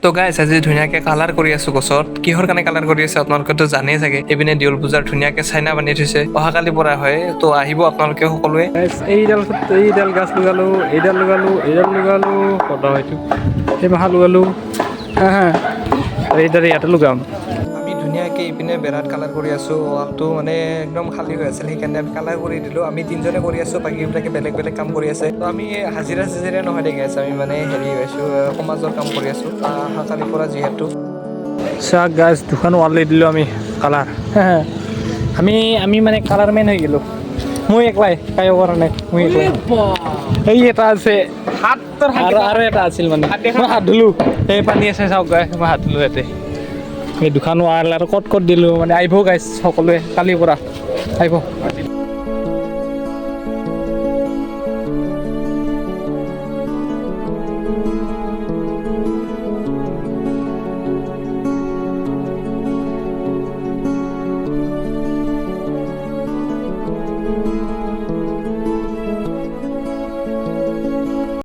তো গাইছ, আজি ধুনীয়াকৈ কালাৰ কৰি আছো গছত। কিহৰ কাৰণে কালাৰ কৰি আছে আপোনালোকেতো জানেই চাগে। এইপিনে দেউল পূজাৰ ধুনীয়াকৈ চাইনা বান্ধি থৈছে। অহাকালিৰ পৰা হয়, তো আহিব আপোনালোকে সকলোৱে। এইডাল এইডাল গাছ লগালো, এইডাল লগালো, এইডাল লগালো, সদা হয়তো এই মাহা লগালো। হা হা, আৰু এইডাল ইয়াতে লগাম। আমি ধুনীয়াকৈ ইপিনে বেৰাত কালাৰ কৰি আছোঁ। ৱালটো মানে একদম খালী হৈ আছিল, সেইকাৰণে আমি কালাৰ কৰি দিলোঁ। আমি তিনিজনে কৰি আছোঁ, বাকীবিলাকে বেলেগ বেলেগ কাম কৰি আছে। তো আমি হাজিৰা চাজিৰা নহয় দেই গাইছ, আমি মানে হেৰি হৈছোঁ, সমাজৰ কাম কৰি আছোঁ অহাকালিৰ পৰা যিহেতু। চাওক গাছ, দুখন ৱাল দি দিলোঁ আমি কালাৰ। আমি আমি মানে কালাৰ মেন হৈ গ'লোঁ। মই একলাই, কায়ো কৰা নাই, মই একলাই। এই এটা আছে আৰু আৰু এটা আছিল, মানে মই হাত ধুলো। এই পানী আছে, চাওক গাইছ, মই হাত ধুলো ইয়াতে। এই দুখন ৱাল আৰু ক'ত ক'ত দিলোঁ। মানে আহিব গাইছ, সকলোৱে কালিৰ পৰা আহিব।